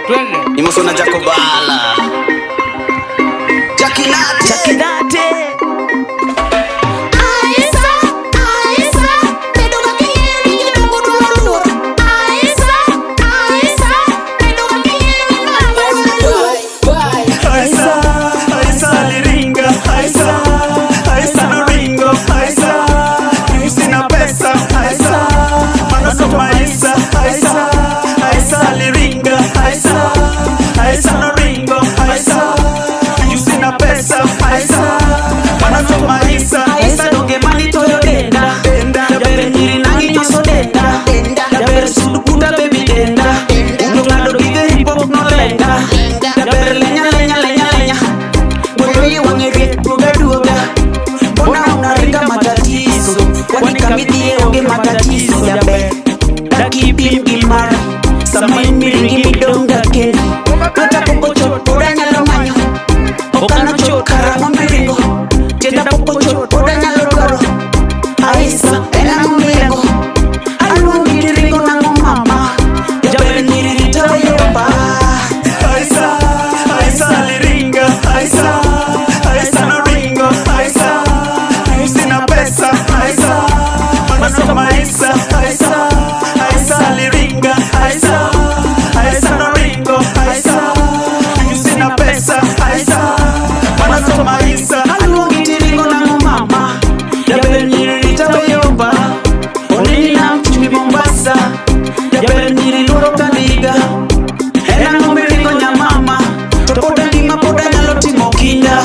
Twende. Imosona Jacobala. Jakinate. Jakinate. Aisa, Aisa, bedo ga king'eyo ni jodongo dwaro luor. Aisa, Aisa, bedo ga king'eyo ni madongo dwaro luor. Aisa, Aisa liringa, Aisa, Aisa noringo, Aisa, sina pesa, Aisa, mano so maisa, Aisa, Aisa liringa, Aisa, Aisa noringo, Aisa, sina pesa, Aisa, mano so maisa, Aisa donge mani toyo denda. Denda. Jaber nyiri nangi nyoso denda. Jaber sud buta baby denda. Uno ng'ado gige hip hop nolenga. Jaber lenya lenya lenya lenya. Boyo wang'e riek duoga duoga. Mbona unaringa matatizo? Kwani kamidhie onge matatizo jaber. Dakipim gi mara. Sama in miringi midonga kendi. Kata pok ochot pod anyalo manyo. Ok anochot karang'o miringo. Tienda pok ochot pod anyalo dwaro. Aisa en ang'o miringo? Aluongi tiringo nang'o mama? Jaber nyiri rita wayomba. Aisa, Aisa liringa, Aisa, Aisa noringo, Aisa, sina pesa, Aisa, mano so maisa, Aisa, Aisa liringa, Aisa, Aisa noringo, Aisa, sina pesa, Aisa, mano so maisa. Aluongi tiringo nang'o mama? Jaber nyiri rita wayomba. Oneni nam chumbi Mombasa. Jaber nyiri luoro kandiga. En ang'o miringo nyamama? To pod angima pod anyalo timo kinda.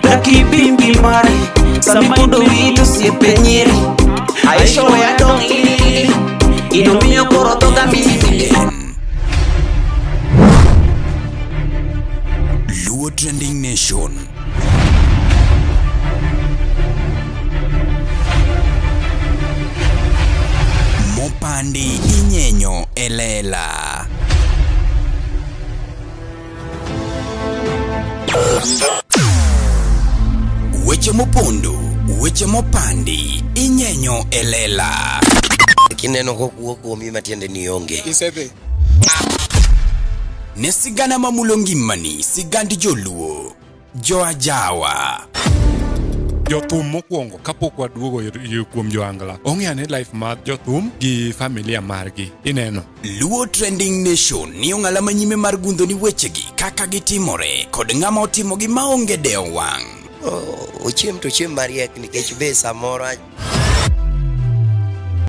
Dakipim gi mari. Sama ikudo wiyi to osiepe nyieri. Aisha we adong' ilili. Gino miyo koro dhoga milimili. Luo Trending Nation. Mopandi inyenyo e lela. Weche mopondo, weche mopandi inyenyo e lela. Kineno kokuo kuomi matiende ni onge. Isedhi. Ne sigana mamulo ngimani, sigand joluo, joajawa. Jothum mokwongo kapok waduogo kuom joangla ong'e ane life mar jothum gi familia margi ineno. Luo Trending Nation ni ong'ala manyime mar gundho ni wechegi kaka gitimore kod ng'ama otimogi maonge dewo wang'. Ochiem to ochiem mariek nikech be samoro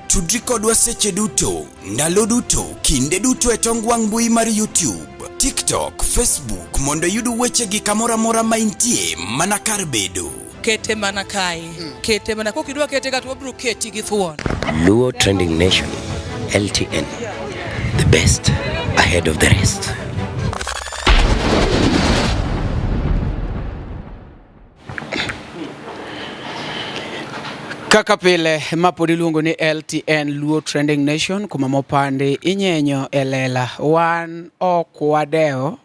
Tudri kodwa seche duto, ndalo duto, kinde duto e tong wang' mbui mar YouTube, TikTok, Facebook mondo iyud wechegi kamoro amora ma intie mana kar bedo. Kete mana kae. Kete mana kokidwa kete ka to wabiro keti gi thuon. Luo Trending Nation, LTN, the best ahead of the rest. Kaka pile ma pod iluongo ni LTN Luo Trending Nation kuma mopandi inyenyo e lela. Wan ok wadewo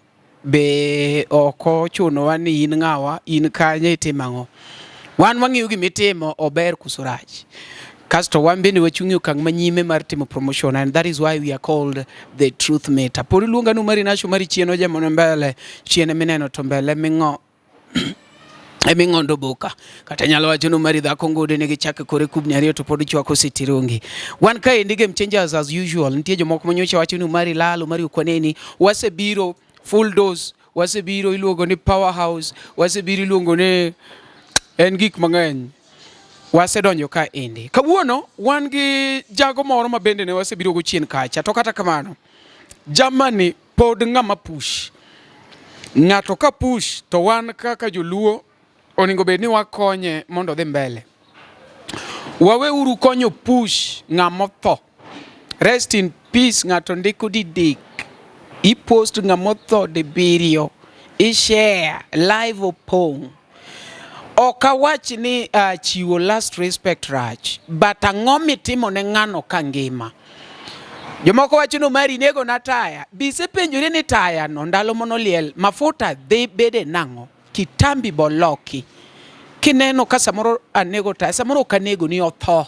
be ok ochunowa ni in ng'awa, in kanye itimo ang'o. Wan wang'iyo gima itimo ober koso rach. Kasto wan bende wachung' e okang' manyime mar timo promotion and that is why we are called the truth meter. Pod iluonga ni Umari Nasho mari chien ojamono mbele, chien mineno to mbele ming'o eming'ondo boka kata nyalo wacho ni Umari dhako ngode nigi chak kore kubni ariyo to pod chwako sitirongi. Wan kaendi game changers as usual. Nitie jomoko manyocha wacho ni Umari lal, Umari ok waneni. Wasebiro full dose, wasebiro iluongo ni powerhouse, wasebiro iluongo ni en gik mang'eny. Wasedonjo ka endi. Kawuono wan gi jago moro ma bende ne wasebiro go chien kacha to kata kamano jamani pod ng'ama push. Ng'ato ka push to wan kaka joluo onego bed ni wakonye mondo odhi mbele. Waweuru konyo push ng'ama otho. Rest in peace ng'ato ndiko didek. I-post ng'ama otho dibiriyo. I-share live opong'. Ok awach ni chiwo last respect rach, but ang'o mitimo ne ng'ano ka ngima? Jomoko wacho ni Omari nego na taya. Be isepenjori ni taya no ndalo monoliel mafuta dhi bede nang'o? Kitambi boloki. Kineno ka samoro anego taya, samoro ok anego ni otho.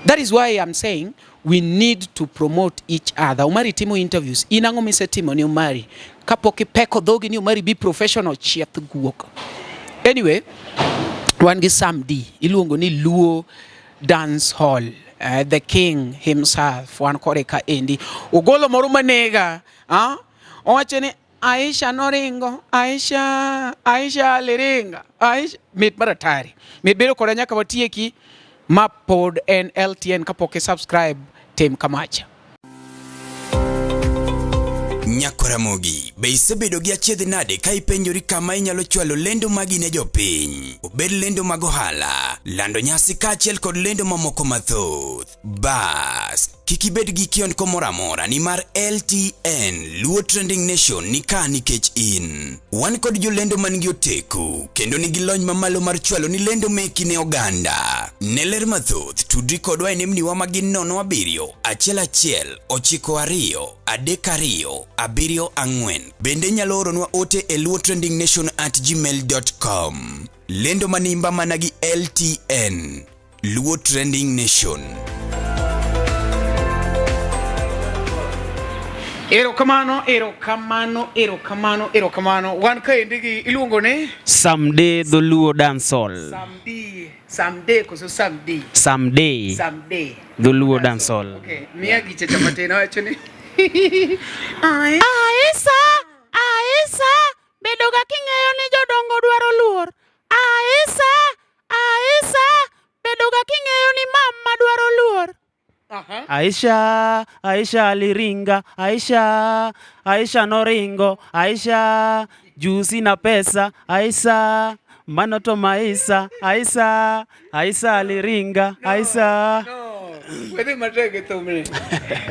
That is why I'm saying we need to promote each other. Omari timo interviews. In ang'o misetimo ni Omari? Kapok ipeko dhogi ni Omari be professional chieth guok. Anyway, wan gi Sam D iluongo ni Luo Dance Hall. The king himself wan kode ka endi. Ogolo moro manega, ah? Owacho ni Aisha noringo, Aisha, Aisha aliringa, Aisha mit mar atari. Mit bedo koda nyaka watieki ma pod en LTN kapok i subscribe tim kamacha. Nyakoramogi, be isebedo gi achiedh nade ka ipenjori kama inyalo chwalo lendo magi ne jopiny? Obed lendo mag ohala, lando nyasi kaachiel kod lendo mamoko mathoth. Bas, kik ibed gi kiondko moro amora nimar LTN Luo Trending Nation ni ka nikech in. Wan kod jolendo man gi oteku kendo nigi lony mamalo mar chwalo ni lendo meki ne oganda. Ne ler mathoth, tudri kodwa e nembniwa ma gin 07 11 92 32 74. Bende inyalo oronwa ote e luotrendingnation@gmail.com. Lendo manimba mana gi LTN. Luo Trending Nation. Erokamano, erokamano, erokamano, erokamano. Wan kaendi gi iluongo ni Someday Dholuo Dancehall. Samdi, Samde koso Samdi? Someday Samde. Dholuo Dancehall. Okay, miya gicha cha matin awacho ni. Aisa, Aisa, bedo ga king'eyo ni jodongo dwaro luor. Aisa, Aisa, bedo ga king'eyo ni mama dwaro luor. Aisha, Aisha aliringa, Aisha, Aisha noringo, Aisha, juu sina pesa, Aisha, mano to maisha, Aisha, Aisha aliringa, Aisha. Wedhi matek e thumni.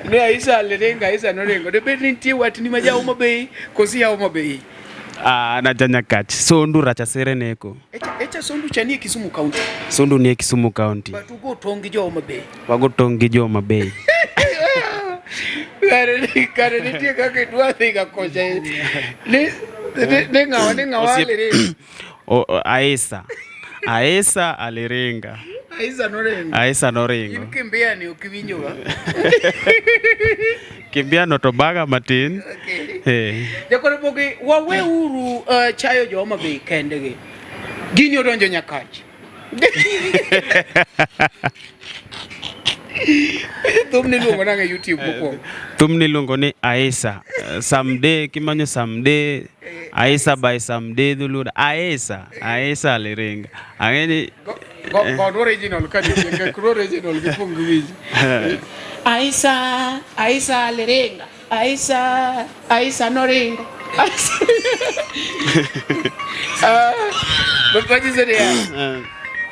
Ne Aisha aliringa, Aisha noringo. Debed ni nitie watni ma ja Homa Bay koso ya Homa Bay? Ah, na janyakach, Sondu rachasere neko. Echa, echa Sondu cha nie Kisumu County. Sondu nie Kisumu County. But ugo tong' gi jo Homa Bay. Wago tong' gi jo Homa Bay. Kare kare nitie kaka idwa dhi ga kocha. Ni ni ni ng'awa ni ng'awa aliringa. Aisa. Aisa aliringa. Aisa noringo. Aisa noringo. In kimbia ni ok iwinjo ga. Kimbia no to baga matin. Okay. Eh. Jakoro Bogi, waweuru chayo jo Homa Bay kendgi. Gini odonjo Nyakach. Thum niluongo nang'o e YouTube mokwongo? Thum niluongo ni Aisa. Someday kimanyo someday Aisa by someday dholuo Aisa, Aisa aliringa. Ang'e ni Go, go original ka nitie, kro original gi pong winji. Aisa, Aisa aliringa. Aisa, Aisa noringo. Aisa. Ah, manyiso niya.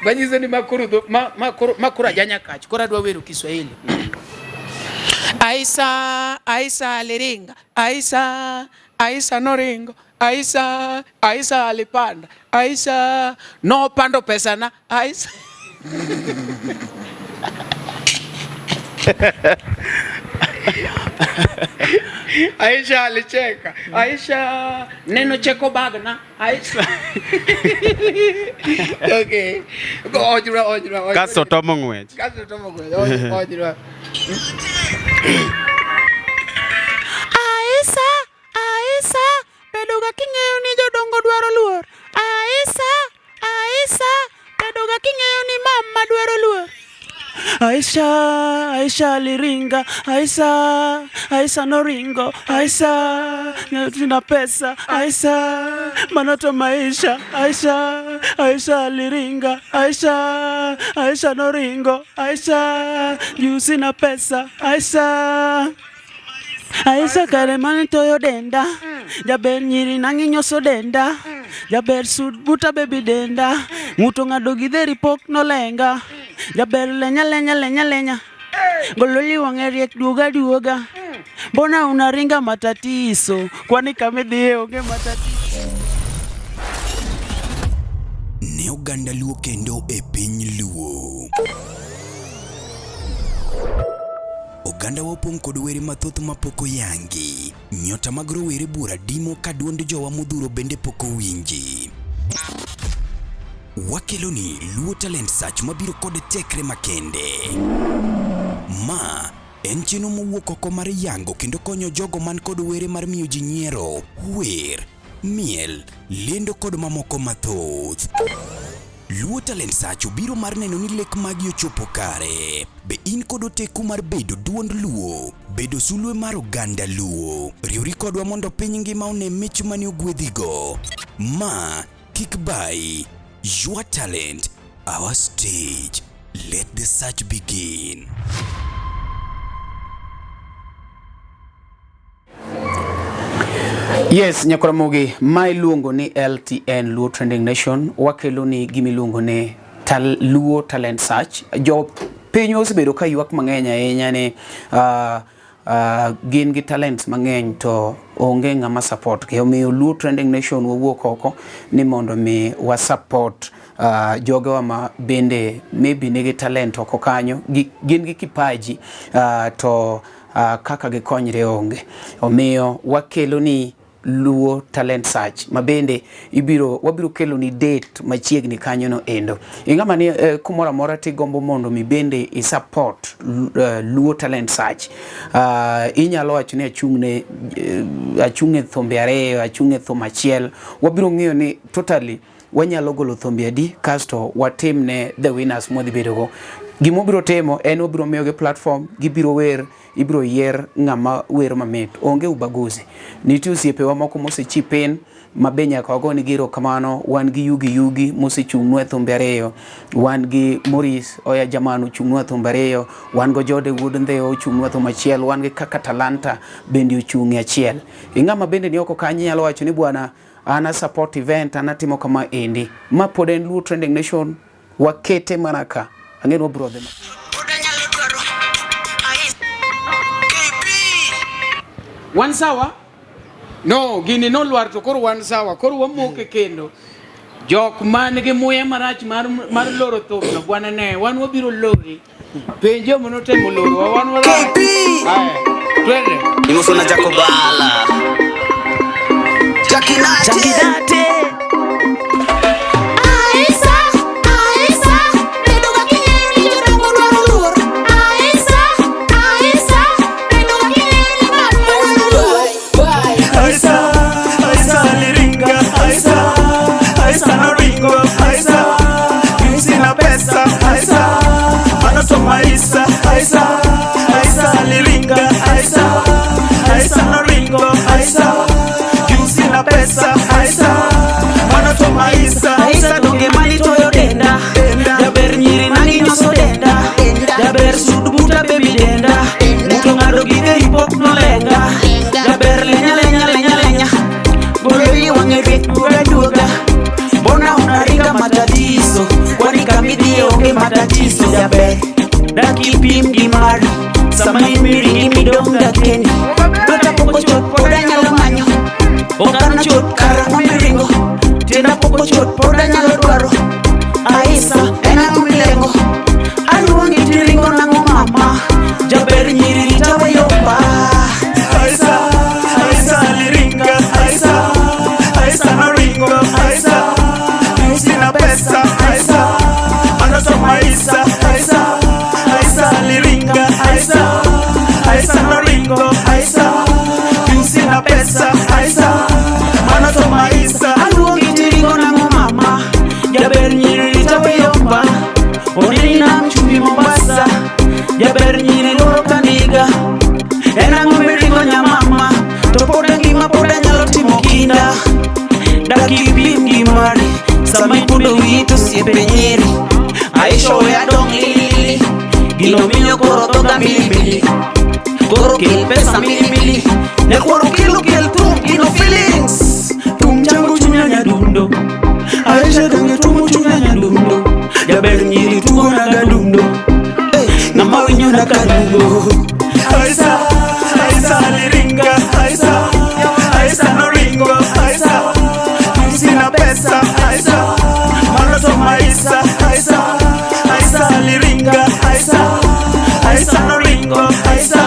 Manyiso ni makoro dho- ma makoro makoro aja Nyakach, koro adwa wero Kiswahili. Aisa, Aisa aliringa. Aisa, Aisa noringo. Aisa, Aisa alipanda. Aisa nopando pesa na Aisa. Aisha alicheka. Aisha neno cheko bagna. Aisha. Okay. Go ojra ojra ojra. Kasto tomo ng'wech. Kasto tomo ng'wech. Ojra ojra. Aisa, Aisa, bedo ga king'eyo ni jodongo dwaro luor. Aisa, Aisa, bedo ga king'eyo ni mama dwaro luor. Aisha, Aisha aliringa, Aisha, Aisha noringo, Aisha, sina pesa, Aisha, mano to maisha, Aisha, Aisha aliringa, Aisha, Aisha noringo, Aisha, juu sina pesa, Aisha. Aisha kare mane toyo denda, jaber nyiri nang'i nyoso denda, jaber sud buta baby denda, ng'uto ng'ado githeri pok nolenga, jaber lenya lenya lenya lenya, gololi wang'e riek duoga duoga, mbona unaringa matatizo, kwani kamidhiye onge matatizo. Ne oganda Luo kendo e piny Luo. Ogandawa opong' kod were mathoth mapok oyangi. Nyota mag rowere buora dimo ka duond jowa modhuro bende pok owinji. Wakeloni Luo Talent Search mabiro kod tekre makende. Ma en chenro mowuok oko mar yango kendo konyo jogo man kod were mar miyo ji nyiero, wer, miel, lendo kod mamoko mathoth. Luo Talent Search obiro mar neno ni lek magi ochopo kare. Be in kod oteku mar bedo duond Luo, bedo sulwe mar oganda Luo? Riwri kodwa mondo piny ngima one mich mane ogwedhigo. Ma kik bayi. Your talent, our stage. Let the search begin. Yes, Nyakoramogi, ma iluongo ni LTN Luo Trending Nation, wakelo ni gima iluongo ni Luo Talent Search. Jo piny osebedo ka ywak mang'eny ahinya ni gin gi talents mang'eny to onge ng'ama support gi. Omiyo Luo Trending Nation wawuok oko ni mondo mi wa support jogewa ma bende maybe nigi talent oko kanyo, gin gi kipaji to kaka gikonyre onge. Omiyo wakelo ni Luo Talent Search ma bende ibiro wabiro kelo ni date machiegni kanyo no endo. Ing'ama ni kumoro amora tigombo mondo mi bende i support Luo Talent Search. Inyalo wacho ni achung' ne achung' e thumbe ariyo, achung' e thum achiel. Wabiro ng'iyo ni totally wanyalo golo thumbe adi kasto watim ne the winners mwadhi bedo go. Gima wabiro timo en wabiro miyogi platform, gibiro wer, ibiro yier ng'ama wer mamit. Onge ubaguzi. Nitie osiepewa moko mose chip in ma be nyaka wagonegi erokamano. Wan gi Yugi Yugi mosechung'nwa e thumbe ariyo. Wan gi Maurice Oya Jaman ochung'nwa e thumbe ariyo. Wan go Jode Wuod Ndhewa ochung'nwa e thum achiel. Wan gi Kaka Talanta bende ochung' e achiel. Ing'ama bende ni oko kanyo inyalo wacho ni bwana an a support event, an atimo kama endi. Ma pod en Luo Trending Nation, wakete mana ka. Ang'e ni wabiro dhi. Wan sawa? No, gini nolwar to koro wan sawa. Koro wamoke kendo. Jok man gi muya marach mar loro thumno, bwana ne, wan wabiro lori. Penj joma notemo lorowa, wan warach. Aya, twende. Imosona Jacobala. Jackie Date. Aisa, Aisa, bedo ga king'eyo ni jodongo dwaro luor. Aisa, Aisa, bedo ga king'eyo ni mama dwaro luor. Aisa, Aisa aliringa, Aisa, Aisa noringo, Aisa, sina pesa, Aisa, mano to maisa, Aisa, Aisa aliringa, Aisa, Aisa noringo, Aisa, sina pesa, Aisa, mano to maisa. Aisa donge mani toyo denda. Jaber nyiri nani nyoso denda. Jaber sud buta baby denda. Ng'uto ng'ado gige pok nolenga. Jaber lenya lenya lenya lenya. Golo i wang'e riek duoga duoga. Mbona unaringa matatizo? Kwani kamidhie onge matatizo jaber. Dakipim gi mari. Sama in miringi midong' ga kendi. Lweta pok ochot pod anyalo manyo. Ok an ochot karang'o miringo. Tienda pok ochot pod anyalo dwaro. Aisa en ang'o milengo? Aluongi tiringo nang'o mama? Jaber nyiri rita weyomba. Aisa, Aisa aliringa, Aisa, Aisa noringo, Aisa, sina pesa, Aisa, mano to maisa, Aisa, Aisa aliringa, Aisa, Aisa noringo, Aisa, sina pesa, Aisa, mano to maisa. Aluongi tiringo nang'o mama? Jaber nyiri rita weyomba. Oneni nam chumbi Mombasa. Jaber nyiri loro kandiga. En ang'o miringo nyamama? To pod angima pod anyalo timo kinda. Dakipim gi mari. Sama ikundo wiyi to osiepe nyiri. Aisha we adong' lilili. Gino miyo koro dhoga milimili. Koro kel pesa milimili. Nyakwaro kelo kel thum gino feelings. Thum chango chunya nyadundo. Aisha gange tumo chunya nyadundo. Jaber nyiri tugo na gadundo. Hey, ng'ama winyo na kadugo. Aisa, Aisa aliringa, Aisa, Aisa noringo, Aisa, sina pesa, Aisa, mano to maisa, Aisa, Aisa aliringa, Aisa, Aisa noringo, Aisa,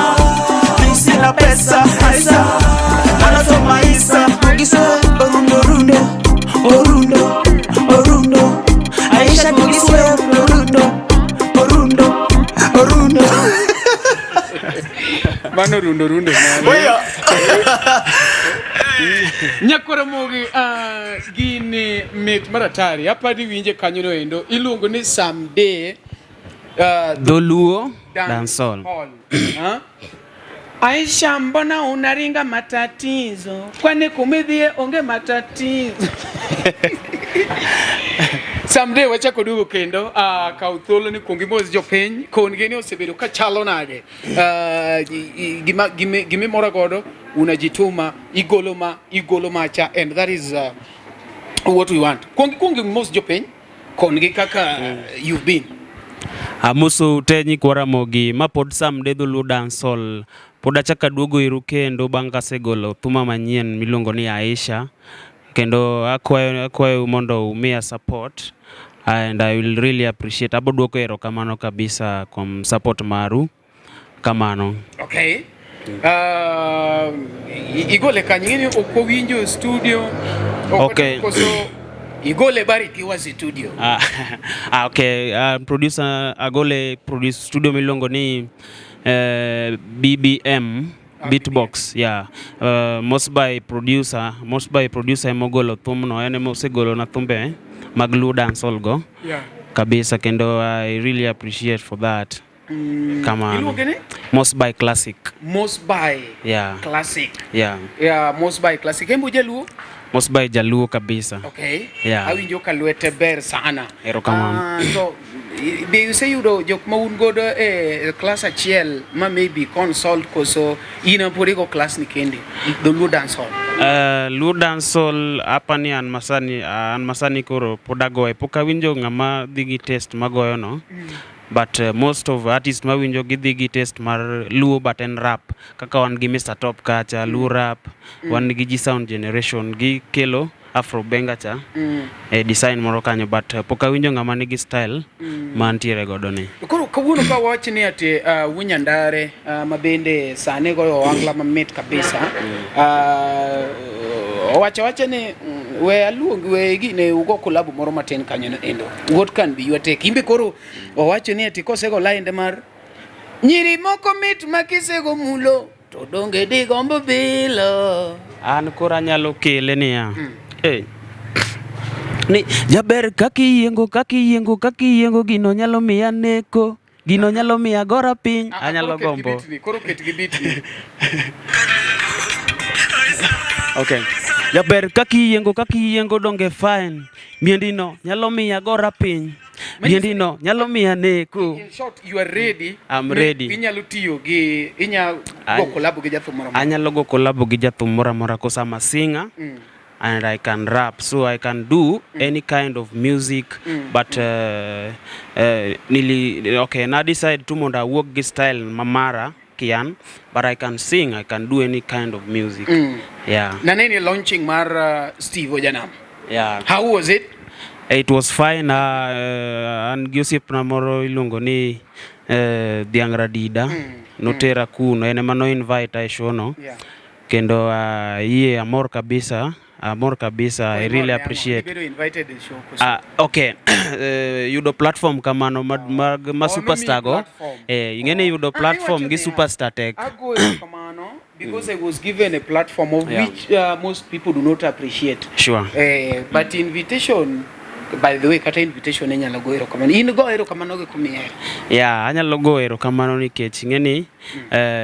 sina pesa, Aisa, Mano rundo rundo mano. Nyakwaramogi gini mit maratari. Apani winje kanyo no endo. Iluongo ni someday Dholuo dance dancehall. hall. Huh? Aisha, mbona unaringa matatizo? Kwani kumidhie onge matatizo? Someday wachako duogo kendo kaw thuolo ni kuong imos jopiny kon gi ni osebedo ka chalo nade gima gimimora godo unajituma igolo ma igolo macha and that is what we want. Kuong kuong imos jopiny kon gi kaka you've been. Amoso te nyikwa Ramogi, ma pod Sam De Dholuo Dancehall. Pod achako aduogo iru kendo bang' kasegolo thuma manyien miluongo ni Aisha. Kendo akwayo akwayou mondo umiya support and I will really appreciate. Abo duoko erokamano kabisa kuom support maru. Kamano. Okay. Igole kanyo ing'eni ok wawinjo studio. Ok Okay. Koso igole barikiwa studio. Okay. Producer agole produce studio miluongo ni BBM Beatbox, yeah. Most by producer, most by producer emogolo thumno, en emosegolo na thumbe mag Luo dancehall go. Kabisa kendo I really appreciate for that. Kamano. Iluonge ni? Most by Classic. Most by Classic. Yeah. Yeah, Most by Classic. Embu jaluo? Most by jaluo kabisa. Okay. Yeah. Awinjo ka lwete ber sana. Erokamano. To be useyudo jok ma un godo e class achiel ma maybe consult koso in pod igo class ni kendi Dholuo dancehall. Luo dancehall apa ni an masani an masani koro pod agoye pok awinjo ng'ama dhi gi taste magoyo no. But most of artists mawinjo gidhi gi taste mar Luo but en rap kaka wan gi Mr Top kacha Luo rap wan gi G Sound Generation gikelo Afro Benga cha e design moro kanyo but pok awinjo ng'ama nigi style mantiere godo ni. Koro kawuono ka wawach ni ati Wunyandare ma bende sani goyo ohangla mamit kabisa owacho awacha ni we aluong we gine ugo collab moro matin kanyo no endo. What can be your take? Imbe koro owacho ni ati kosego line mar nyiri moko mit ma kisego mulo to donge digombo bilo. An koro anyalo kele niya. Eh. Ni jaber kaka iyiengo kaka iyiengo kaka iyiengo gino nyalo miya neko gino nyalo miya gora piny anyalo gombo. Koro ket gi beat ni. Okay. Jaber kaka iyiengo donge fine miendino nyalo miya gora piny miendino nyalo miya neko. In short, you are ready. I'm ready. Inyalo tiyo gi inya go collab gi jathum moro. Anyalo go collab gi jathum moro amora cause I'm a singer. And I can rap, so I can do any kind of music. But nili okay, na decide tu mondo awuok gi style mamara kian, but I can sing, I can do any kind of music. Yeah. Naneni launching mar Steve Ojanam. Yeah. How was it? It was fine. An gi osiepna moro iluongo ni Dhiang' Radida. Notera kuno, en ema no invite e show no. Kendo yie amor kabisa, amor kabisa. I really appreciate. Ibedo invited e show koso? Okay. Yudo platform kamano ma, ma, ma Oh, superstar go. platform. Ing'e ni yudo platform Iwacho gi niya, superstar tek. Agoyo kamano because I was given a platform of which most people do not appreciate. Sure. But invitation, by the way, kata invitation inyalo go erokamano. In go erokamano gi kumihero. Yeah, anyalo go erokamano nikech ing'e ni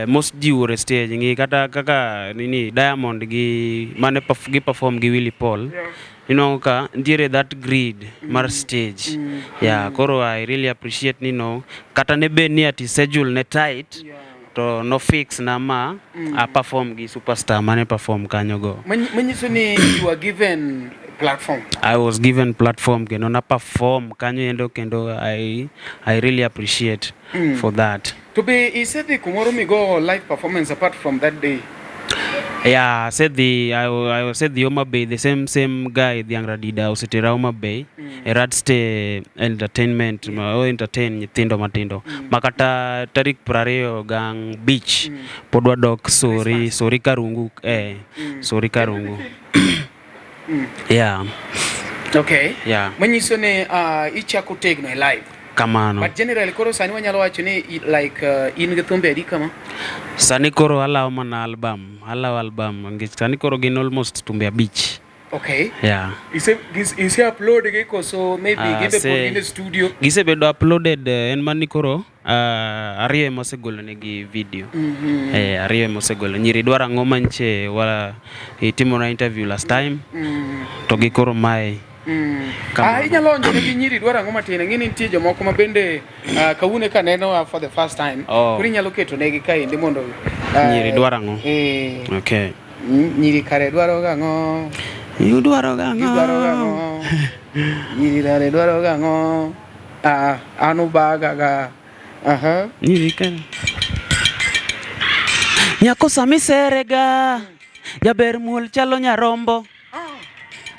most ji wuor e stage ng'i kata kaka nini Diamond gi mane gi perform gi Willy Paul. Inwang'o ka nitiere that greed mar stage. Yeah, koro I really appreciate ni no kata ne bed ni ati schedule ne tight to no fix na ma a perform gi superstar mane perform kanyo go. Manyiso ni you are given platform. I was given platform kendo na perform kanyo endo kendo I really appreciate for that. To be isedhi kumoro migo live performance apart from that day. Yeah, said the I said the Homa Bay, the same guy Dhiang' Radida osetera Homa Bay e Radstay Entertainment ma o entertain nyithindo matindo makata tarik 25 gang beach pod wadok sori sori Karungu sori Karungu. Yeah. Okay. Yeah. Manyiso ni ichako tegno e live. Kamano. But generally koro sani wanyalo wacho ni like in gi thumbe adi kama? Sani koro alawo mana album, alawo album nikech sani koro gin almost thumbe abich. Okay. Yeah. Ise ise upload gi koso maybe gin be pod gin e studio? Gisebedo uploaded en mana ni koro ariyo ema osegolo negi video. Eh, ariyo ema osegolo. Nyiri dwaro ang'o manche wa itimona interview last time. To gi koro mae. Ah, inyalo onjo negi nyiri dwaro ang'o matin. Ing'e ni nitie jomoko ma bende kawuono eka neno for the first time. Oh. Koro inyalo keto negi kaendi mondo Nyiri dwaro ang'o? Eh. Okay. Nyiri kare dwaro gang'o? Idwaro gang'o? Gidwaro gang'o? Nyiri kare dwaro gang'o? Ah, an ubaga ga. Aha. Nyiri kare. Nyako sami serega. Jaber muol chalo nyarombo.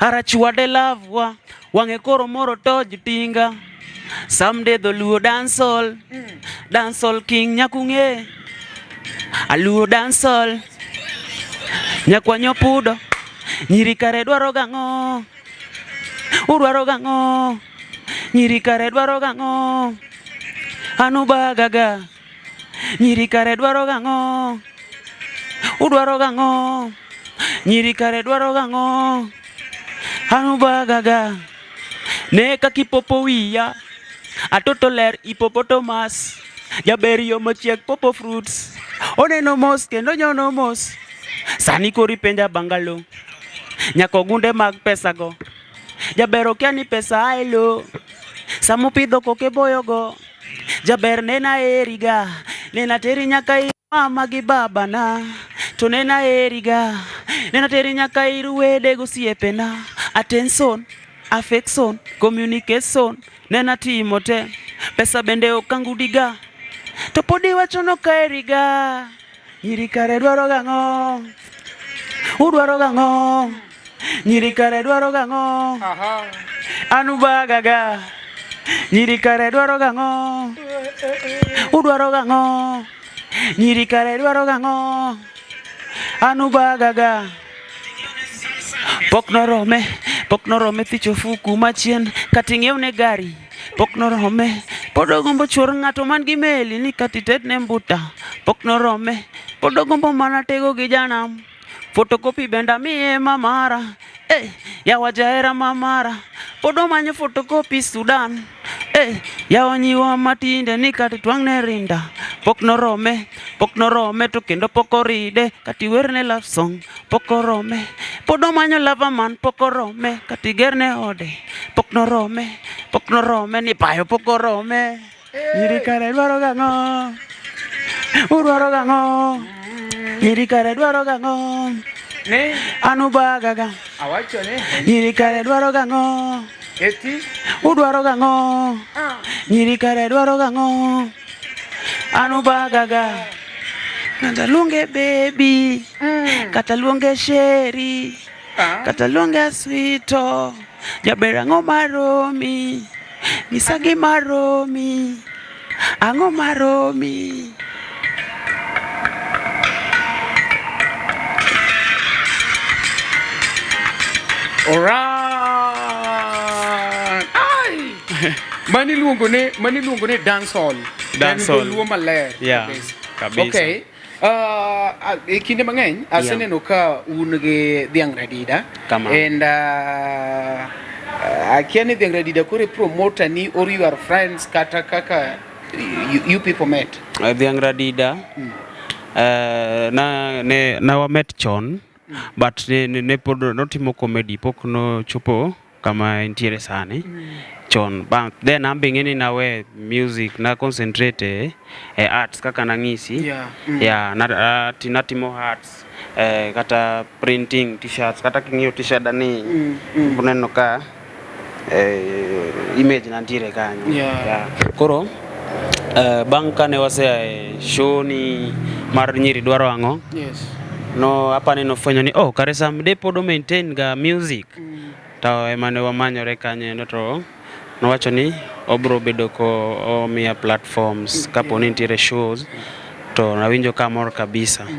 Arachwade lavwa. Wang'e koro moro toj tinga. Someday dholuo dancehall. Dancehall king nyakung'e. Aluo dancehall. Nyakwanyo pudo. Nyiri kare dwaro gang'o? Udwaro gang'o? Nyiri kare dwaro gang'o? Anubagaga. Nyiri kare dwaro gang'o? Udwaro gang'o? Nyiri kare dwaro gang'o? Anubagaga. Ne kaka ipopo wiya. Atoto ler hippopotamus. Jaber yo machiek popo fruits. Oneno mos kendo nyono mos. Sani koro ipenja bangalo. Nyaka ogunde mag pesa go. Jaber okia ni pesa ae lo. Samopidho koke boyogo. Jaber nena eriga. Nena teri nyaka ir mama gi babana. To nena eriga. Nena teri nyaka ir wede gosiepena. Attention, affection, communication. Nena timo te. Pesa bende ok angudiga. To pod iwacho nokaeriga. Nyiri kare dwaro gang'o? Udwaro gang'o? Nyiri kare dwaro gang'o? Anubagaga. Nyiri kare dwaro gang'o? Udwaro gang'o? Nyiri kare dwaro gang'o? Anubagaga. Pok norome, pok norome thicho ofuku machien kata ing'iewne gari. Pok norome, pod ogombo chuor ng'ato man gi meli ni kata itedne mbuta. Pok norome, pod ogombo mana tego gi janam. Photocopy bende amiye mamara. Eh, yawa jahera mamara. Pod omanyo photocopy Sudan. Eh, yawa nyiwa matinde ni kata twang'ne rinda. Pok norome, pok norome to kendo pok oride. Kata iwerne love song, pok orome. Pod omanyo lover man, pok orome. Kata igerne ode, pok norome. Pok norome ni payo pok orome. Nyiri kare dwaro gang'o? Udwaro gang'o? Nyiri kare dwaro gang'o? Ne Anubagaga. awacho ne Nyiri kare dwaro gang'o? eti Udwaro gang'o? Nyiri kare dwaro gang'o? Anubagaga. Kata luonge baby, kata luonge chérie, kata luonge sweeto. Jaber ang'o maromi? Nyisa gima romi. Ang'o maromi? Alright. Ai! Mani iluongo ni mani iluongo ni dancehall. Dancehall. En dholuo maler. Yeah, kabisa. Okay. E kinde mang'eny aseneno ka un gi dhiang' Radida. Kamano. And akia ni dhiang' Radida koro e promoter ni or you are friends kata kaka you people met. Dhiang' Radida na ne na wamet chon but ne pod notimo comedy pok nochopo kama entiere sani chon bang then an be ing'e ni nawe music na concentrate e arts kaka nang'isi. Yeah. Yeah, na, natimo arts kata printing t-shirts kata king'iyo t-shirt ni uneno ka image na ntiere kanyo. Yeah. Koro bang' kane wasea e show ni mar nyiri dwaro ang'o Yes. no apani nofwenyo ni oh kare Sam de pod o maintain ga music to ema ne wamanyore kanyo endo to nowacho ni obro bedo ko omiya platforms kapo ni nitiere shows to nawinjo ka amor kabisa.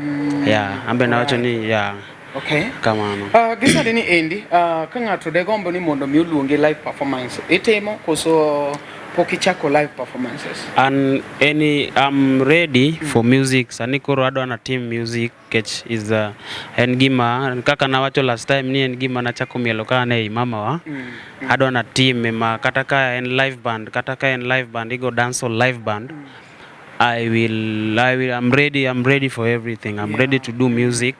Yeah, an be nawacho ni yeah. Okay. Kamano. Gi sani ni endi, ka ng'ato de gombo ni mondo mi oluongi live performance, itimo koso pok ichako live performances? An any I'm ready for music. Sani koro adwa na tim music kech is a, en gima kaka nawacho last time ni en gima nachako mielo ka an ei mamawa. Adwa na time ma kata ka en live band, kata ka en live band igo dancehall live band. I will I'm ready for everything. I'm ready to do music.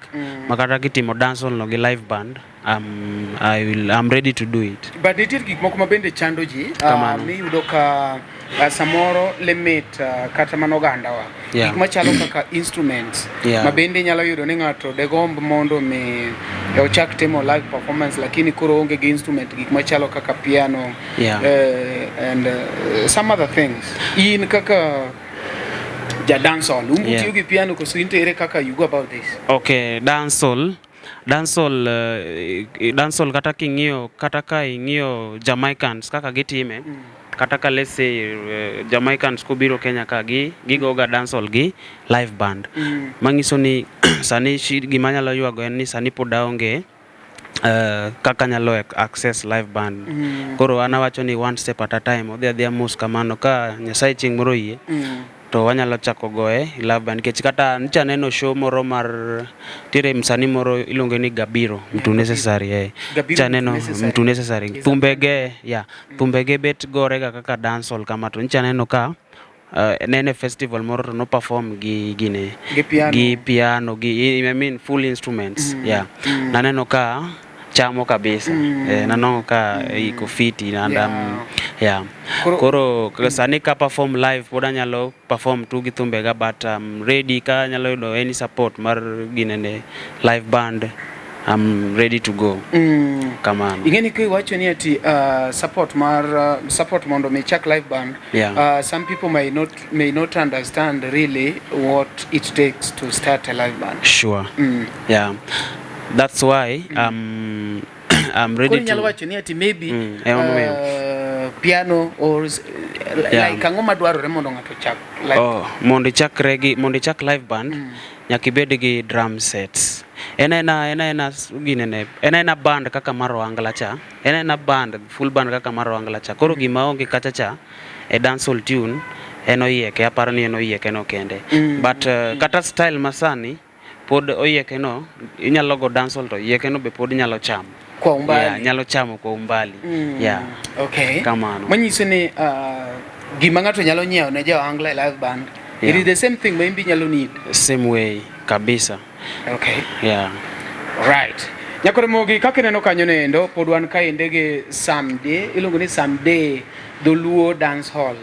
Ma kata kitimo dancehall no gi live band, I'm ready to do it. But nitie gik moko ma bende chando ji Kamano. miyudo ka samoro limit kata mana ogandawa gik machalo kaka instruments ma bende inyalo yudo ni ng'ato degomb mondo mi ochak timo live performance lakini koro onge gi instrument gik machalo kaka piano and some other things. In kaka ja dancehall, umbu tiyo gi piano koso in to ere kaka you go about this? Okay, dancehall dancehall dancehall kata king'iyo kata ka ing'iyo Jamaicans kaka gitime kata ka let's say Jamaicans kobiro Kenya ka gi gigoga dancehall gi live band manyiso ni sani gima anyalo ywago en ni sani pod aonge kaka anyalo access live band. Koro an awacho ni one step at a time, odhi adhiya mos kamano ka Nyasaye chieng' moro oyie to wanyalo chako goye live band nikech kata nyocha aneno show moro mar nitiere msanii moro iluonge ni Gabiro Mtu Necessary eh. Gabiro Nyocha aneno Mtu Necessary. Mtu Necessary thumbege yeah, thumbege bet gorega kaka dancehall kama to nyocha aneno ka ne en e festival moro to no perform gi gine Gi piano. gi piano gi I mean full instruments yeah. Naneno ka chamo kabisa naneno ka iko fiti and yeah. Koro sani ka perform live pod anyalo perform tu gi thumbega but I'm ready ka anyalo yudo any support mar ginene live band I'm ready to go. Kamano. Ing'e ni kiwacho ni ati support mar support mondo mi chak live band some people may not understand really what it takes to start a live band. Sure. Yeah. That's why I'm ready Koro inyalo to wacho ni ati maybe ema momiyo. Piano or like ang'o madwarore mondo ng'ato ochak live Oh, mondo ichak regi, mondo ichak live band nyaka ibed gi drum sets. En aena en aena ginene, en aena band kaka mar Ohangla cha, en aena band, full band kaka mar Ohangla cha. Koro gima onge kacha cha e dancehall tune en oyieke, aparo ni en oyieke no kende. But kata style masani pod oyieke no inyalo go dancehall to oyieke no be pod nyalo chamo. Kwa umbali. Yeah, nyalo chamo kwa umbali. Yeah. Okay. Kamano. Manyiso ni gima ng'ato nyalo nyiewo ne jo Ohangla e live band. It is the same thing ma in be inyalo need. Same way kabisa. Okay. Yeah. Right. Nyakoromogi kaka ineno kanyo nendo pod wan kaende gi Samde, iluongo ni Samde Dholuo Dance Hall.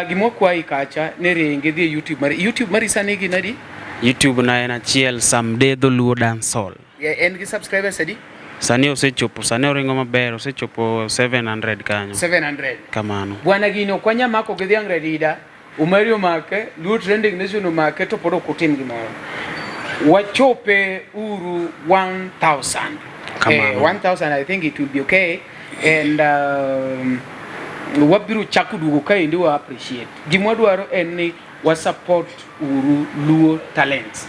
Gima wakwayi kacha ni ring idhi e YouTube mari. YouTube mari sani gin adi? YouTube na en achiel Samde Dholuo Dance Hall. Yeah, en gi subscribers adi? Sani osechopo, sani oringo maber, osechopo 700 kanyo. 700. Kamano. Bwana gini ok wanyal mako gi dhiang' radida. Umari omake, Luo Trending Nation omake to pod ok utim gimoro. Wachope uru 1000. Kamano. 1000 I think it will be okay and wabiro chako duogo kaendi wa appreciate. Gima wadwaro en ni wa support uru Luo talents.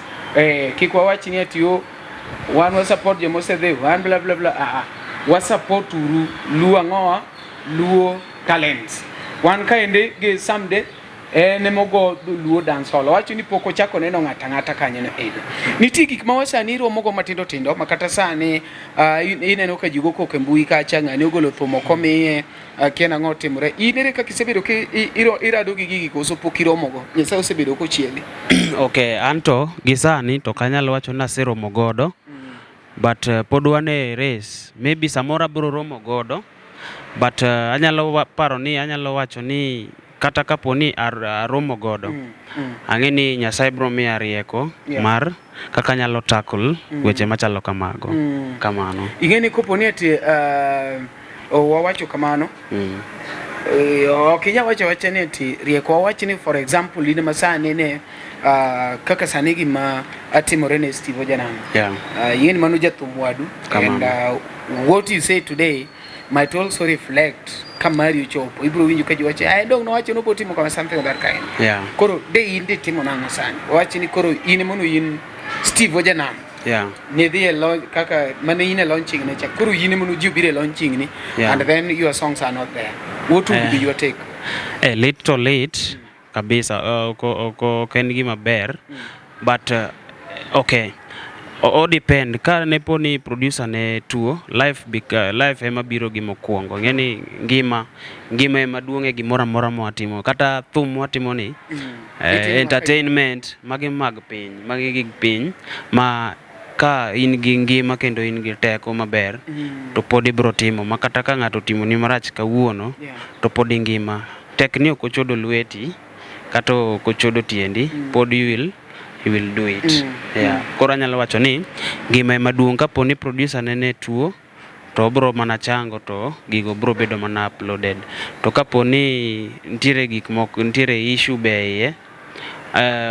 Kik wawach ni ati o wan wa support joma osedhi, wan bla bla bla. Wa support uru Luo ang'owa, Luo talents. Wan kaendi gi Samde en emogo Luo Dance Hall. Owacho ni pok ochako neno ng'ato ang'ata kanyo no endo. Nitie gik ma wasani romogo matindo tindo ma kata sani ineno ka ji go koko e mbui kacha ng'ani ogolo thum ok omiye kia nang'o otimore. In ere kaka isebedo ki irado gi gigi koso pok iromogo? Nyasaye osebedo kochieli. Okay, anto gi sani to ok anyal wacho ni aseromo godo. But pod wan e race. Maybe samoro abiro romo godo. But anyalo paro ni anyalo wacho ni kata kapo ni aromo godo ang'e ni Nyasaye biro miya rieko mar kaka anyalo tackle weche machalo kamago. Kamano. Ing'e ni kopo ni ati wawacho kamano ok inyal wacho awacha ni ati rieko wawach ni for example in ma sani ne kaka sani gima atimore ne Steve Ojanang. Ing'e ni mano jathum wadu Kamano. and what you say today might also reflect ka mari ochopo ibiro winjo ka ji wacho ai dong nowacho nobo timo kama something of that kind. Koro de in de timo nang'o sani wawach ni koro in mono in Steve Ojanang. Nidhi e launch kaka mane in e launching ne cha koro in mono ji obiro e launching ni and then your songs are not there. What would be your take? Eh, lit to lit kabisa ok en gima ber but okay o depend ka ne po ni producer ne tuo life life ema biro gi mokwongo ing'e ni ngima ngima ema duong' e gimoro amora mwatimo kata thum mwatimo ni entertainment magi mag piny magi gig piny ma ka in gi ngima kendo in gi teko maber to pod ibiro timo ma kata ka ng'ato otimoni marach kawuono to pod ingima tek ni ok ochodo lweti kata ok ochodo tiendi pod you will do it. Yeah. Koro anyalo wacho ni ngima ema duong' kapo ni producer ne tuo to obro mana chango to gigo bro bedo mana uploaded. To kapo ni nitiere gik moko nitiere issue be e iye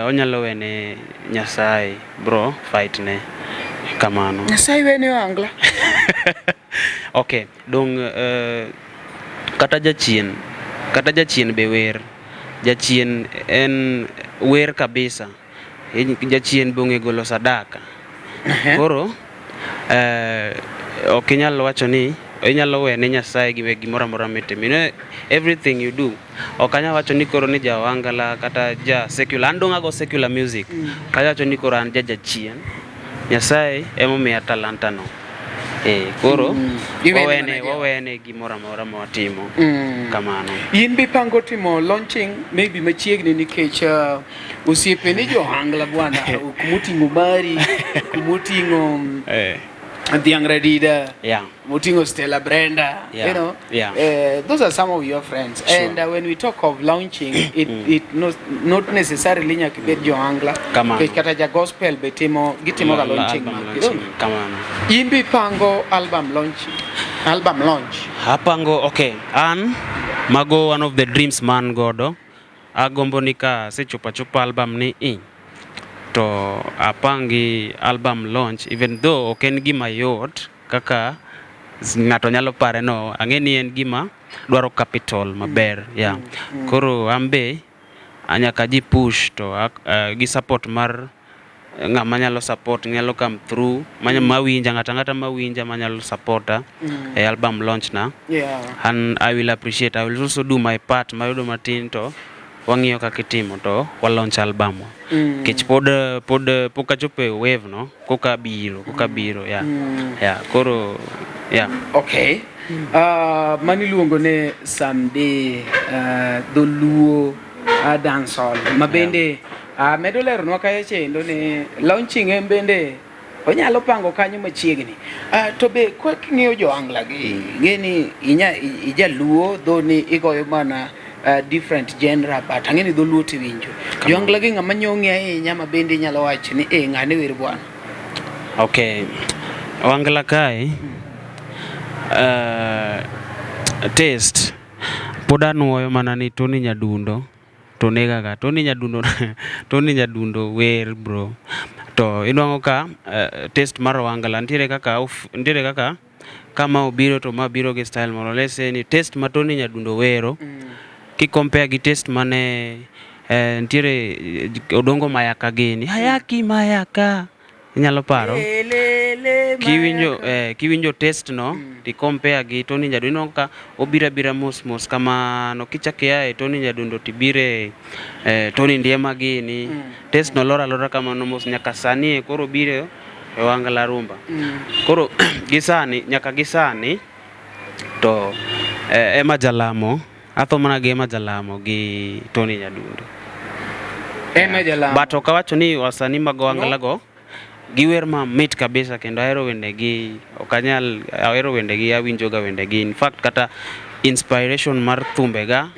onyalo wene Nyasaye bro fight ne kamano. Nyasaye wene ohangla. Okay, dong kata jachien be wer. Jachien en wer kabisa. Jachien be ong'e golo sadaka. Koro ok inyal wacho ni inyalo wene Nyasaye gimoro amora mitimo. You know, everything you do. Ok anyal wacho ni koro ni ja ohangla kata ja secular. An dong' ago secular music. Ok anyal wacho ni koro an ja jachien. Nyasaye emomiya talanta no. Eh, koro Iwene wawene mana Jehova. wawene gimoro amora ma watimo. Kamano. In be ipango timo launching maybe machiegni nikech osiepe ni johangla bwana kumoting'o mari kumoting'o dhiang' radida moting'o Stella Brenda you know. Those are some of your friends. And when we talk of launching it, it not necessarily nyaka ibed johangla Kamano. nikech kata ja gospel be timo gitimo ga launching Album mag launching. Kamano. In be ipango album launch album launch? Apango, okay, an mago one of the dreams man godo. Agombo ni ka asechopo achopa album ni i to apangi album launch even though ok en gima yot kaka ng'ato nyalo pare no ang'e ni en gima dwaro capital maber yeah. Koro an be nyaka ji push to gi support mar ng'ama nyalo support nyalo come through mawinja ng'ata ang'ata mawinja manyalo supporta e album launch na and I will appreciate. I will also do my part mayudo matin to wang'iyo kaka itimo to wa launch album wa. Nikech pod pok achopo e wave no koka biro yeah koro yeah. Okay. Mano iluongo ni Someday dholuo dancehall ma bende medo leronwa kacha chendo ni launching en bende onyalo pango kanyo machiegni. To be kwa king'iyo johangla gi ing'e ni inya ijaluo dho ni igoyo mana different genre but ang'e ni dholuo tiwinjo. Johangla gi ng'ama nyong'i ahinya ma bende inyalo wacho ni eh ng'ane wer bwana. Okay. Wangla kae taste pod anuoyo mana ni Tony Nyadundo to negaga Tony Nyadundo Tony Nyadundo wer bro to inwang'o ka taste mar Wangla nitiere kaka kama obiro to ma biro gi style moro let's say ni taste ma Tony Nyadundo wero ki compare gi taste mane nitiere Odongo Mayaka gini Hayaki Mayaka inyalo paro kiwinjo taste no ti compare gi Tony Nyadundo inwang'o ka obiro abira mos mos kamano kichak ia e Tony Nyadundo tibire Tony Ndiema gini taste no lor alora kamano mos nyaka sani e koro obiro e Wangla Rumba koro gi sani nyaka gi sani to Emma Jalamo atho mana gi Emma Jalamo gi Tony Nyadundo. Emma Jalamo. But ok awacho ni wasanii mag Wangla go giwer mamit kabisa kendo ahero wendegi ok anyal ahero wendegi awinjo ga wendegi in fact kata inspiration mar thumbega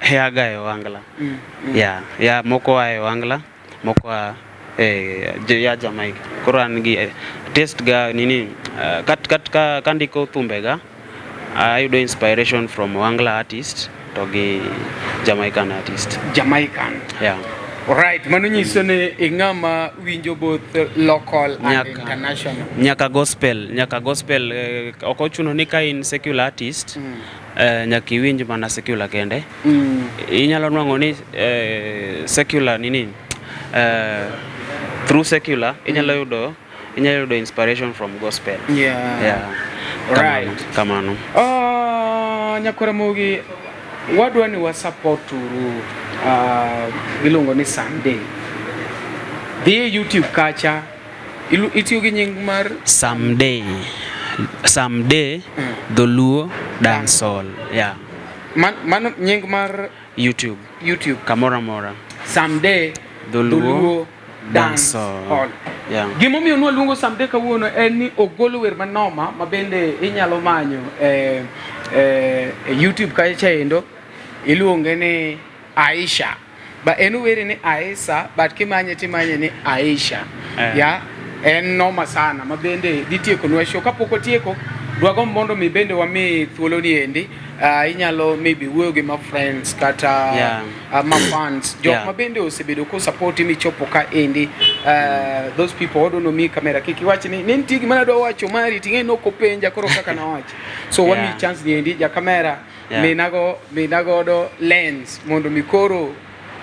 yaga e Wangla. Yeah, moko a e Wangla moko a ya Jamaica. Koro an gi taste ga nini kat ka kandiko thumbega ayudo inspiration from Wangla artist to gi Jamaican artist. Jamaican. Yeah. Right, mano nyiso ni ing'ama winjo both local and international. Nyaka gospel ok ochuno ni ka in secular artist nyaka iwinj mana secular kende. Inyalo nwang'o ni secular nini through secular inyalo yudo inspiration from gospel. Yeah. Kamano. Nyakwara Mogi. Wadwa ni wa support uru iluongo ni Sunday. Dhi e YouTube kacha itiyo gi nying mar Someday. Someday Dholuo Dancehall. Yeah. Mano nying mar YouTube. YouTube. Kamoro amora. Someday Dholuo Dholuo Dancehall. Hall. Yeah. Gimomiyo nwaluongo Someday kawuono en ni ogolo wer manoma ma bende inyalo manyo e YouTube kacha endo iluonge ni Aisha. Ba en owere ni Aisha but kimanye timanye ni Aisha. Ya en noma sana ma bende dhi tiekonwa show kapok otieko dwagomb mondo mi bende wami thuolo ni endi inyalo maybe wuoyo gi ma friends kata ma fans jok ma bende osebedo ko support michopo ka endi those people odono mi kamera kik iwach ni nitie gima nadwa wacho mari ting'e nok openja koro kaka nawacho so wami chance ni endi ja kamera mina godo lens mondo mi koro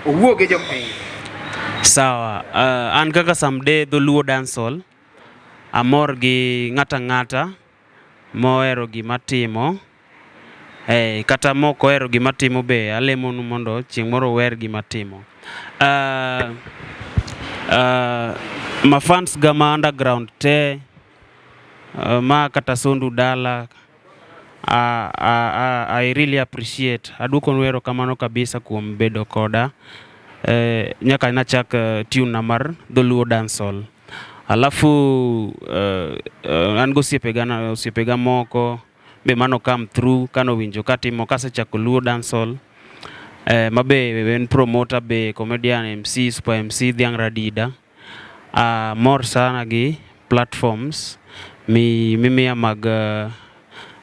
owuo gi jopiny. Sawa. An kaka Someday Dholuo Dancehall, amor gi ng'ata ng'ata mohero gima timo. Kata mok ohero gima timo be alemonu mondo chieng' moro uher gima timo. Ma fans ga ma underground te ma kata Sondu dala I really appreciate. Aduokonu erokamano kabisa kuom bedo koda nyaka nachak tune na mar Dholuo Dancehall. Alafu an gosiepega osiepega moko be mano come through kanowinjo katimo kasechako Luo Dancehall mabe en promoter be comedian MC Super MC Dhiang' Radida. Mor sana gi platforms mi mimiya mag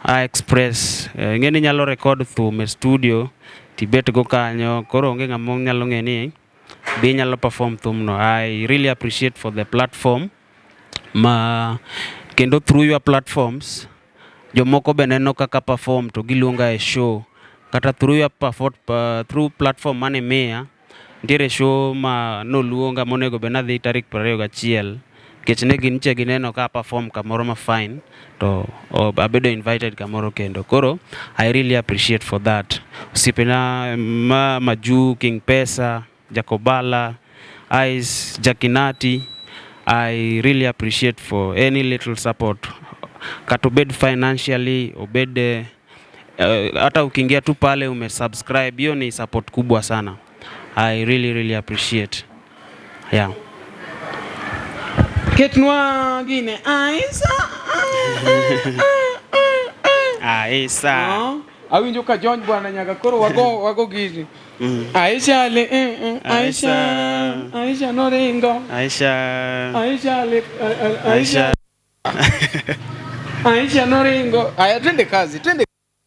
Express. Ing'e ni inyalo record thum e studio tibet go kanyo koro onge ng'ama nyalo ng'e ni be inyalo perform thumno. I really appreciate for the platform ma kendo through your platforms jomoko be neno kaka perform to giluonga e show kata through your perfor, through platform mane imiya nitiere show ma noluonga monego bed nadhi tarik 21 nikech ne ginche gineno ka perform kamoro ma fine to abedo invited kamoro kendo koro I really appreciate for that. Osiepena ma Maju, King Pesa, Jacobala, Ice, Jakinati, I really appreciate for any little support kata obed financially obed hata ukiingia tu pale umesubscribe, hiyo ni support kubwa sana. I really really appreciate. Yeah. Ketnwa gine Aisha. Aisha. Awinjo ka jony bwana nyaka koro wago gini. Aisha le Aisha Aisha noringo. Aisha. Aisha le Aisha. Aisha noringo. Aya twende kazi, twende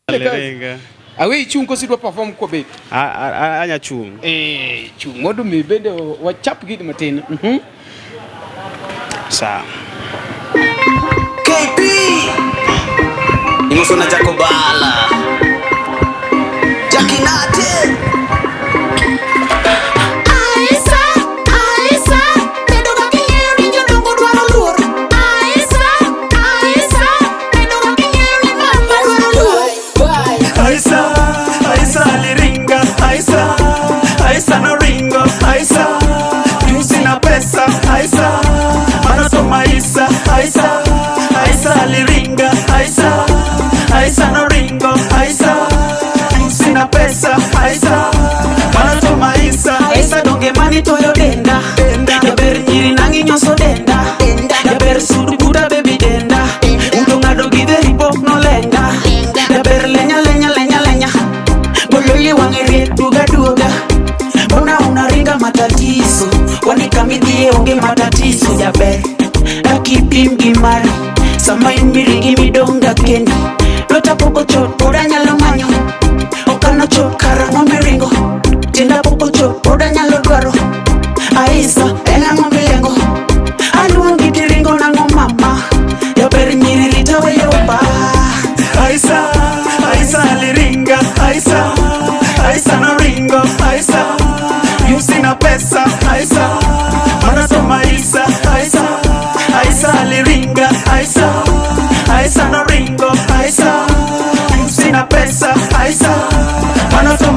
kazi. Awe ichung' koso idwa perform kobet? Anya chung'. Chung' mondo mi bende wachap gini matin. Sawa. KP Imoso na Jacobala Jakinate Aisa, Aisa, bedo ga king'eyo ni jodongo dwaro luor. Aisa, Aisa, bedo ga king'eyo ni mama dwaro luor. Aisa, Aisa aliringa, Aisa, Aisa noringo, Aisa, juu sina pesa, Aisa, mano to maisa, Aisa, Aisa aliringa, Aisa, Aisa noringo, Aisa, juu sina pesa, Aisa, mano to maisa. Aisa donge mani toyo denda Jaber nyiri nang'i nyoso denda Jaber sud buta baby denda Uto ng'ado githeri pok nolenga Jaber lenya lenya lenya lenya Gololi wang'e riek duoga duoga Mbona unaringa matatizo Kwani kamidhie onge matatizo jaber Dakipim gi mari Sama in miringi midonga kendi Lweta pok ochot pod anyalo manyo Okano chot karang'o miringo Tienda pok ochot pod anyalo dwaro Aisa en ang'o milengo Aluongi tiringo nang'o mama Jaber nyiri rita weyo ba Aisa, Aisa aliringa, Aisa, Aisa noringo, Aisa, juu sina pesa, Aisa, mano to maisa, Aisa, Aisa aliringa, Aisa, Aisa noringo, Aisa, juu sina pesa, Aisa, mano to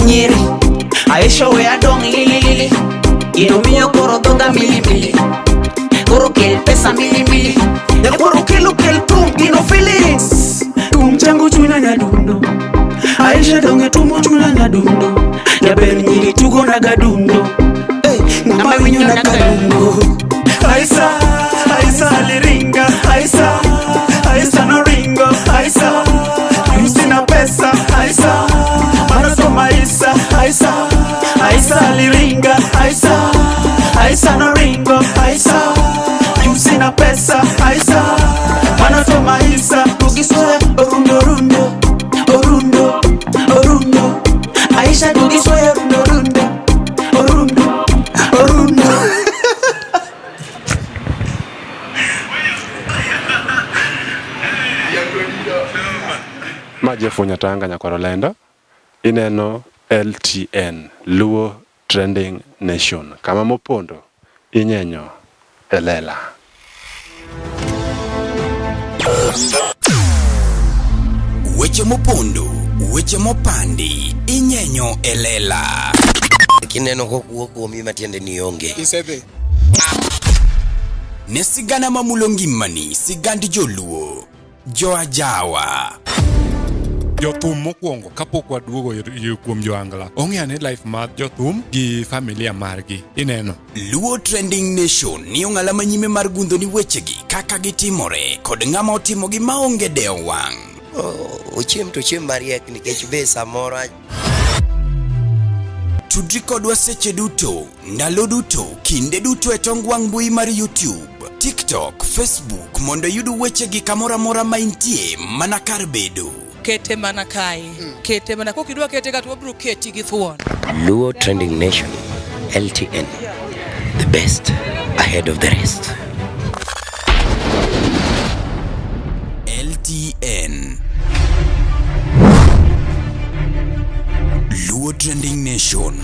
nyiri Aisha we adong' lili lili Gino miyo koro dhoga mili mili Koro kel pesa mili mili Nyakwaro kelo kel thum gino feelings Thum chango chunya nyadundo Aisha donge tumo chunya nyadundo Jaber nyiri tugo na gadundo Hey, ng'ama winyo na kadungo Aisa, Aisa aliringa Aisa, Aisa noringo Aisa, sina pesa Aisa, mana to maisa Aisa, Aisa aliringa Aisa, Aisa noringo Aisa, sina pesa Aisa, mana to maisa Tugisoya orundo rundo Orundo, orundo Aisha tugisoya rundo rundo Orundo, orundo Ma Jeff Nyatanga Nyakwar Olendo. Ineno LTN, Luo Trending Nation. Kama mopondo inyenyo e lela. Weche mopondo, weche mopandi, inyenyo e lela. Kineno kokuo kuomi matiende ni onge. Isedhi. Ne sigana mamulo ngimani, sigand joluo, joajawa. Jothum mokwongo kapok waduogo kuom joangla ong'e ane life mar jothum gi familia margi ineno Luo Trending Nation ni ong'ala manyime mar gundho ni wechegi kaka gitimore kod ng'ama otimogi maonge dewo wang'. Ochiem to ochiem mariek nikech be samoro Tudri kodwa seche duto, ndalo duto, kinde duto e tong wang' mbui mar YouTube, TikTok, Facebook mondo iyud wechegi kamoro amora ma intie mana kar bedo. Kete mana kae. Kete mana kokidwa kete ka to wabiro keti gi thuon. Luo Trending Nation, LTN, the best ahead of the rest. LTN Luo Trending Nation.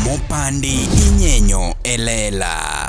Mopandi inyenyo e lela.